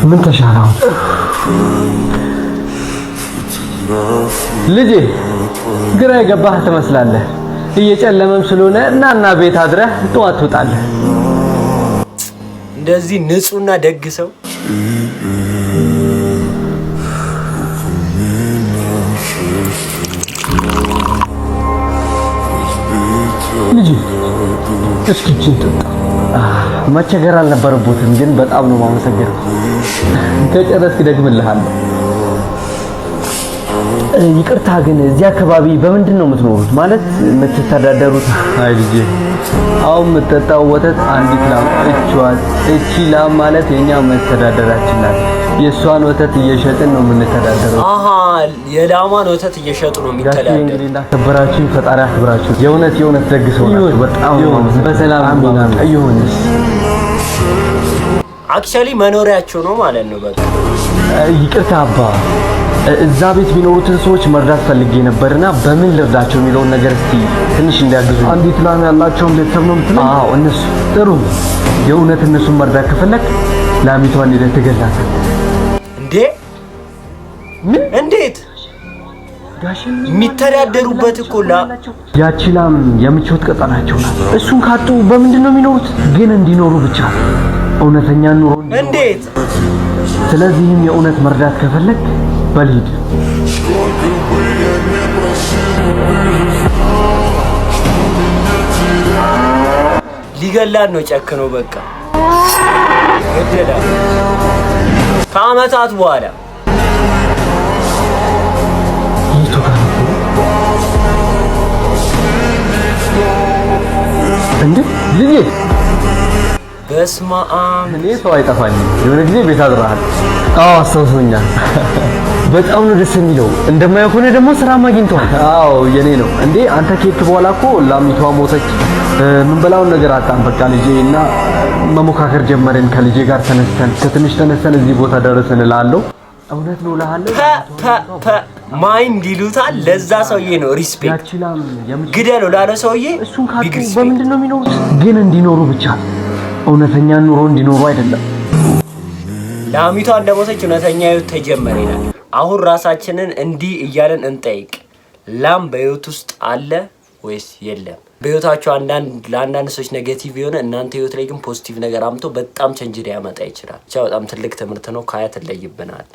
ምን ተሻለ አሁን? ልጄ፣ ግራ የገባህ ትመስላለህ። እየጨለመም ስለሆነ እናና ቤት አድረህ ጠዋት ትወጣለህ። እንደዚህ ንጹህና ደግ ሰው። ልጄ፣ እስኪ ይህችን ጠጣ። መቸገር አልነበረቦትም፣ ግን በጣም ነው የማመሰግነው። ከጨረስክ ደግምልሃለሁ። ይቅርታ ግን እዚህ አካባቢ በምንድን ነው የምትኖሩት? ማለት የምትተዳደሩት? አይ ልጄ፣ አሁን የምትጠጣው ወተት አንዲት ላም እቿት። እቺ ላም ማለት የኛ መተዳደራችን ናት። የእሷን ወተት እየሸጥን ነው የምንተዳደረው። አሃ፣ የላሟን ወተት እየሸጡ ነው ጋሼ የሚተዳደሩ። እንግዲህ እንዳከበራችሁ ፈጣሪ አክብራችሁ። የእውነት የእውነት ደግ ሰው ናቸው። በጣም ነው የማመሰግነው። በሰላም አሜን። ይሁን። Actually መኖሪያቸው ነው ማለት ነው። በቃ። ይቅርታ አባ፣ እዛ ቤት የሚኖሩትን ሰዎች መርዳት ፈልጌ ነበርና በምን ልርዳቸው የሚለውን ነገር እስቲ ትንሽ እንዲያግዙ። አንዲት ላም ያላቸውን ቤተሰብ ነው የምትለኝ? አዎ፣ እነሱ። ጥሩ። የእውነት እነሱን መርዳት ከፈለግ ላሚቷን ሄደህ ትገላታለህ። እንዴ፣ እንዴት የሚተዳደሩበት እኮ ላ ያቺ ላም የምቾት ቀጠናቸው ናት። እሱን ካጡ በምንድን ነው የሚኖሩት? ግን እንዲኖሩ ብቻ እውነተኛ ኑሮ እንዲኖሩ። እንዴት? ስለዚህም የእውነት መርዳት ከፈለግ በል ሂድ። ሊገላን ነው ጨክኖ፣ በቃ ገደላት። ከአመታት በኋላ። የቱ ጋር ነበሩ? እንዴ ልጄ፣ በስመ አብ። እኔ ሰው አይጠፋኝም። የሆነ ጊዜ ቤት አድረሃል። አዎ፣ አስታውሶኛል። በጣም ነው ደስ የሚለው። እንደማየው ከሆነ ደግሞ ስራም አግኝተዋል። አዎ፣ የኔ ነው። እንዴ፣ አንተ ከሄድክ በኋላ እኮ ላሚቷ ሞተች። ምን በላውን ነገር አጣን። በቃ ልጄ እና መሞካከር ጀመርን። ከልጄ ጋር ተነስተን ከትንሽ ተነስተን እዚህ ቦታ ደረስን እላለሁ። እውነት ነው እልሃለሁ። ፐ ፐ ፐ mind ይሉታል። ለዛ ሰውዬ ነው respect። ያቺ ላም የምቾት ግደለው ላለ ሰውዬ እሱን ካጡ big respect። በምንድን ነው የሚኖሩት? ግን እንዲኖሩ ብቻ እውነተኛ ኑሮ እንዲኖሩ አይደለም። ላሚቷ እንደሞተች እውነተኛ ህይወት ተጀመረ ይላል። አሁን ራሳችንን እንዲህ እያለን እንጠይቅ። ላም በህይወት ውስጥ አለ ወይስ የለም? በህይወታቸው አንዳንድ ለአንዳንድ ሰዎች negative የሆነ እናንተ ህይወት ላይ ግን positive ነገር አምጥቶ በጣም change ሊያመጣ ይችላል። ብቻ በጣም ትልቅ ትምህርት ነው። ከአያት ትለይብናል።